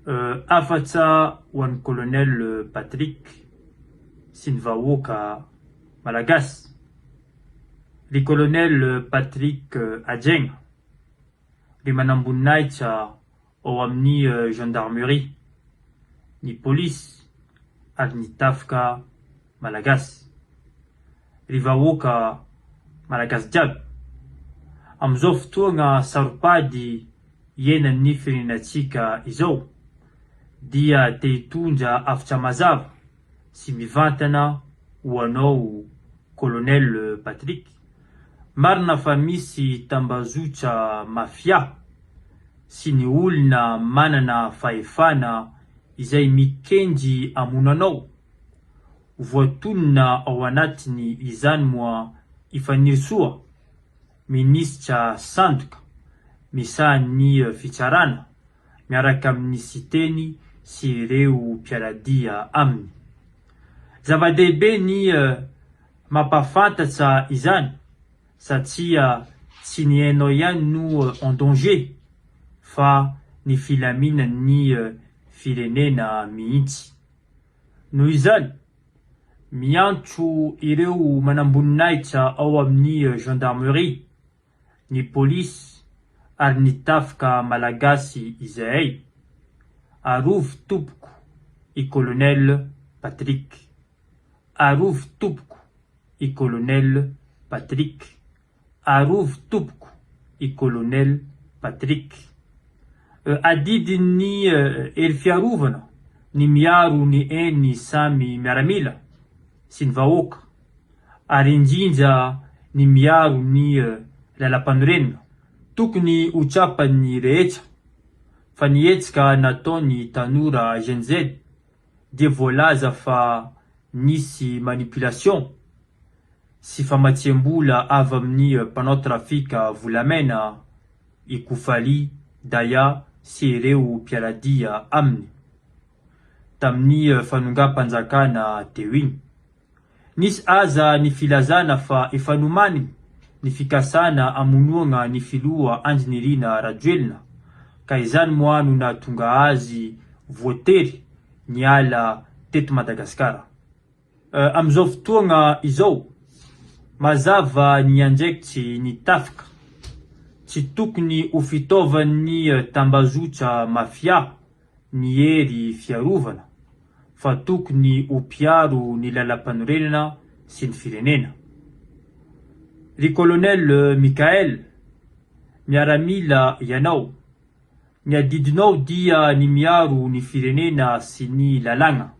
Hafatsa ho an'i Colonel Patrick sy ny vahoaka Malagasy. Ry Colonel Patrick Hajaigna, ry manamboninahitra ao amin'ny Gendarmerie, ny Polisy ary ny Tafika Malagasy. Ry vahoaka Malagasy jiaby, amin'izao fotoagna saropady iainan'ny firenenantsika izao dia te hitondra hafatra mazava sy mivantana ho anao Colonel Patrick. Marina fa misy tambazotra mafia sy ny olona manana fahefana izay mikendry hamono anao. Voatonona ao anatiny izany moa i Fanirisoa, minisitra sandoka misahan'ny fitsarana miaraka amin'i Siteny sy ireo mpiara-dia aminy. Zava-dehibe ny mampahafantatra izany satria tsy ny ainao ihany no en danger fa ny filaminan'ny firenena mihitsy. Noho izany, miantso ireo manamboninahitra ao amin'ny gendarmerie, ny polisy ary ny tafika malagasy izahay, arovy tompoko i Colonel Patrick. Arovy tompoko i Colonel Patrick. Arovy tompoko i Colonel Patrick. Adidin'ny hery fiarovana ny miaro ny ain'ny samy miaramila sy ny vahoaka ary indrindra ny miaro ny lalampanorenana. Tokony ho tsapan'ny rehetra fa ny hetsika nataon'ny tanora Gen Z dia voalaza fa nisy manipulation sy famatsiam-bola avy amin'ny mpanao trafika volamena i Koufali Daya sy ireo mpiara-dia aminy tamin'ny fanongam-panjakana teo iny. Nisy aza ny filazana fa efa nomaniny ny fikasana hamonoana ny filoha Andry Nirina Rajoelina ka izany moa no nahatonga azy voatery niala teto Madagasikara. Amin'izao fotoagna izao, mazava ny andraikitry ny tafika. Tsy tokony ho fitaovan'ny tambazotra mafia ny hery fiarovana fa tokony ho mpiaro ny lalampanorenana sy ny firenena. Ry Colonel Mickaël, miaramila ianao, ny adidinao dia ny miaro ny firenena sy ny lalàgna.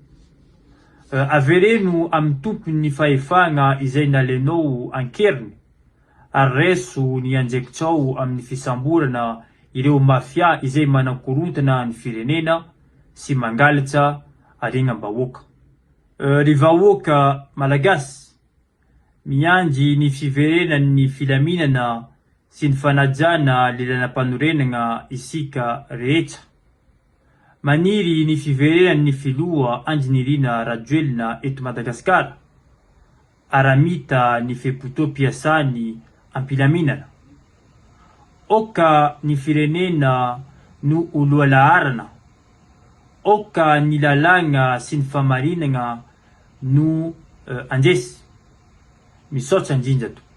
Avereno amin'ny tompony ny fahefagna izay nalainao an-keriny. ary raiso ny andraikitrao amin'ny fisamborana ireo mafia izay manankorontana ny firenena sy mangalatra harenam-bahoaka. Ry vahoaka Malagasy, miandry ny fiverenan'ny filaminana sy ny fanajana ny lalam-panorenana isika rehetra. Maniry ny fiverenan'ny filoha Andry Nirina Rajoelina eto Madagasikara. Aramita ny fe-potoam-piasany am-pilaminana. Aoka ny firenena no ho lohalaharana. Aoka ny lalàgna sy ny fahamarinagna no handresy. Misaotra indrindra tompoko.